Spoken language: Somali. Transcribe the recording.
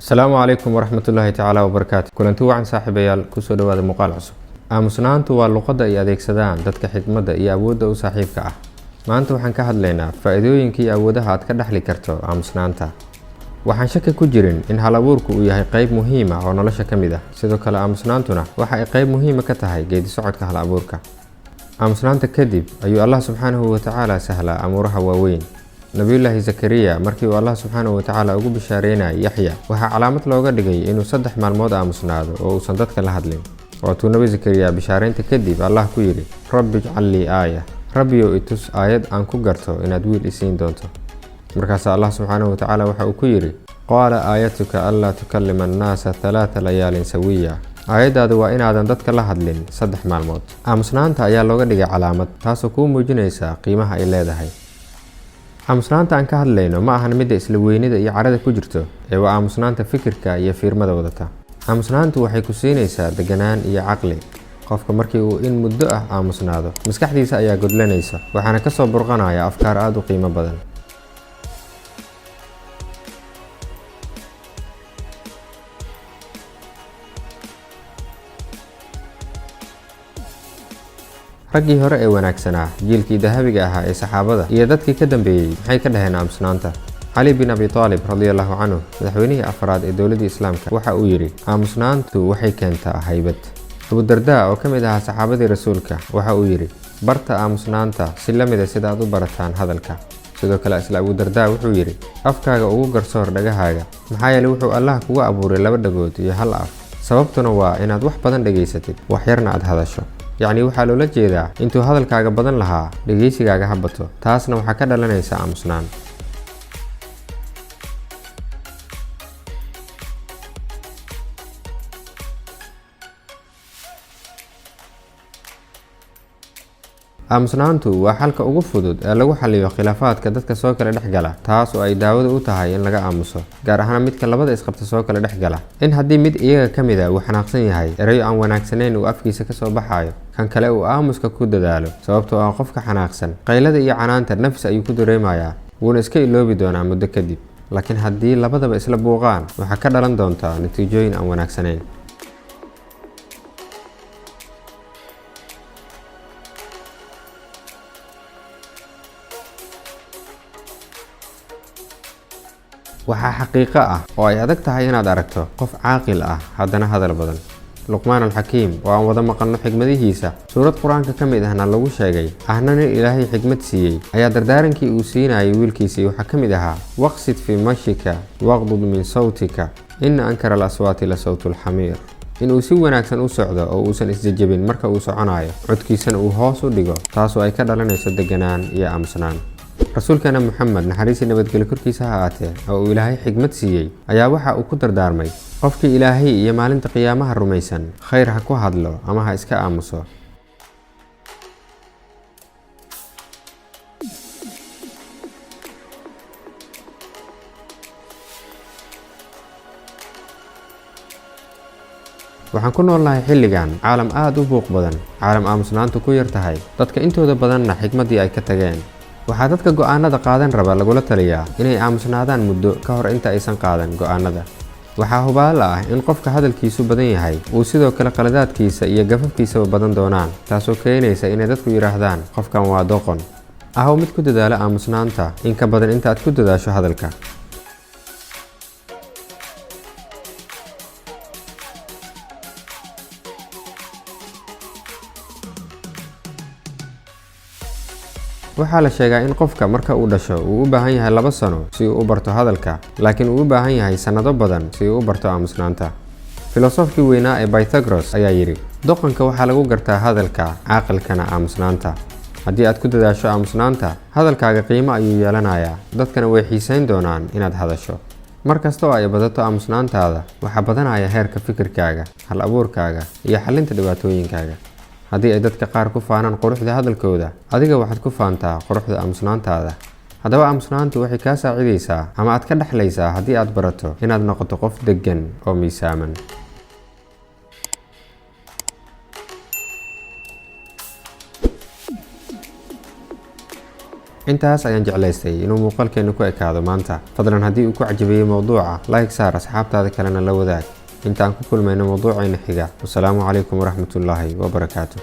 Asalaamu calaykum waraxmatullaahi tacaala wabarakaatu. Kulanti wacan, saaxiibayaal, kusoo dhawaada muuqaal cusub. Aamusnaantu waa luqadda ay adeegsadaan dadka xikmadda iyo awoodda u saaxiibka ah. Maanta waxaan ka hadlaynaa faa-iidooyinka iyo awoodaha aad ka dhexli karto aamusnaanta. Waxaan shaki ku jirin in hal abuurku uu yahay qayb muhiim ah oo nolosha ka mid ah. Sidoo kale, aamusnaantuna waxa ay qayb muhiima ka tahay geedi socodka hal abuurka. Aamusnaanta kadib ayuu Allah subxaanahu watacaala sahlaa amuuraha waaweyn. Nabiyullaahi Zakariya, markii uu Allah subxaanahu watacaala ugu bishaareynayay Yaxya, waxaa calaamad looga dhigay inuu 3 maalmood aamusnaado oo uusan dadka la hadlin. Waatuu Nebi Zakariya bishaareynta kadib Allah ku yidhi: "Rabbi ijcal lii aaya," Rabbiyow, itus aayad aan ku garto inaad wiil isiin doonto. Markaasaa Allah subxaanahu watacaala waxa uu ku yidhi: "Qaala aayatuka anlaa tukallima annaasa thalaatha layaalin sawiya." Aayaddaadu waa inaadan dadka la hadlin 3 maalmood. Aamusnaanta ayaa looga dhigay calaamad, taasoo kuu muujinaysa qiimaha ay leedahay. Aamusnaanta aan ka hadlayno ma ahan midda isla weynida iyo carada ku jirto, ee waa aamusnaanta fikirka iyo fiirmada wadata. Aamusnaantu waxay ku siinaysaa deganaan iyo caqli. Qofka markii uu in muddo ah aamusnaado, maskaxdiisa ayaa godlanaysa, waxaana kasoo burqanaya afkaar aada u qiimo badan. Raggii hore ee wanaagsanaa, jiilkii dahabiga ahaa ee saxaabada iyo dadkii ka dambeeyey, maxay ka dhaheen aamusnaanta? Cali bin Abi Taalib radiallahu canhu, madaxweynihii afraad ee dowladdii Islaamka, waxa uu yidhi: "Aamusnaantu waxay keentaa haybad." Abudardaa oo ka mid ahaa saxaabadii Rasuulka waxa uu yidhi: "Barta aamusnaanta si la mida sida aad u barataan hadalka." Sidoo kale, isla Abudardaa wuxuu yidhi: "Afkaaga ugu garsoor dhagahaaga, maxaa yeele wuxuu Allah kuga abuuray laba dhagood iyo hal af. Sababtuna waa inaad wax badan dhegaysatid, wax yarna aad hadasho." Yacni waxaa loola jeedaa, intuu hadalkaaga badan lahaa, dhegaysigaaga ha bato. Taasna waxaa ka dhalanaysa aamusnaan. Aamusnaantu waa xalka ugu fudud ee lagu xaliyo khilaafaadka dadka soo kala dhex gala, taas oo ay daawada u tahay in laga aamuso, gaar ahaan midka labada isqabta soo kala dhex gala. In haddii mid iyaga ka mid a uu xanaaqsan yahay, erayo aan wanaagsanayn uu afkiisa kasoo baxayo, kan kale uu aamuska ku dadaalo, sababtoo ah qofka xanaaqsan qaylada iyo canaanta nafis ayuu ku dareemayaa, wuuna iska iloobi doonaa muddo kadib. Laakiin haddii labadaba isla buuqaan, waxaa ka dhalan doontaa natiijooyin aan wanaagsanayn. Waxaa xaqiiqo ah oo ay adag tahay inaad aragto qof caaqil ah haddana hadal badan. Luqmaan Alxakiim, oo aan wada maqalno xikmadihiisa, suurad Qur-aanka ka mid ahna lagu sheegay, ahna nin Ilaahay xikmad siiyey, ayaa dardaarankii uu siinayay wiilkiisii waxaa ka mid ahaa: "Waqsid fii mashika waqdud min sawtika, ina ankara alaswaati la sawtu alxamiir." Inuu si wanaagsan u socdo oo uusan isjejebin marka uu soconayo, codkiisana uu hoos u dhigo, taasoo ay ka dhalanayso deganaan iyo aamusnaan. Rasuulkeena Moxamed, naxariisii nabadgelyo korkiisa ha aatee, oo uu Ilaahay xikmad siiyey, ayaa waxa uu ku dardaarmay: "Qofkii Ilaahay iyo maalinta qiyaamaha rumaysan, khayr ha ku hadlo ama ha iska aamuso." Waxaan ku noolnahay xilligan caalam aada u buuq badan, caalam aamusnaantu ku yar tahay, dadka intooda badanna xikmaddii ay ka tageen. Waxaa dadka go'aanada qaadan raba lagula taliyaa inay aamusnaadaan muddo ka hor inta aysan qaadan go'aanada. Waxaa hubaal ah in qofka hadalkiisu badan yahay uu sidoo kale qaladaadkiisa iyo gafafkiisaba badan doonaan, taasoo keenaysa inay dadku yidhaahdaan: "Qofkan waa doqon." Ahow mid ku dadaala aamusnaanta in ka badan inta aad ku dadaasho hadalka. Waxaa la sheegaa in qofka marka uu dhasho uu u baahan yahay 2 sano si uu u barto hadalka, laakiin uu u baahan yahay sannado badan si uu u barto aamusnaanta. Filosofkii weynaa ee Pythagoras ayaa yidhi: "Doqonka waxaa lagu gartaa hadalka, caaqilkana aamusnaanta." Haddii aad ku dadaasho aamusnaanta, hadalkaaga qiimo ayuu yeelanayaa, dadkana way xiisayn doonaan inaad hadasho. Mar kasta oo ay badato aamusnaantaada, waxaa badanaya heerka fikirkaaga, hal abuurkaaga iyo xalinta dhibaatooyinkaaga. Haddii ay dadka qaar ku faanaan quruxda hadalkooda, adiga waxaad ku faantaa quruxda aamusnaantaada. Haddaba, aamusnaantu waxay kaa saacidaysaa ama aad ka dhexlaysaa haddii aad barato inaad noqoto qof deggan oo miisaaman. Intaas ayaan jeclaystay inuu muuqaalkeenu ku ekaado maanta. Fadlan, haddii uu ku cajabiyey mowduuca, like saar, asxaabtaada kalena la wadaag. Intaan ku kulmayno mowduucayna xiga, wasalaamu calaykum waraxmatullaahi wabarakaatu.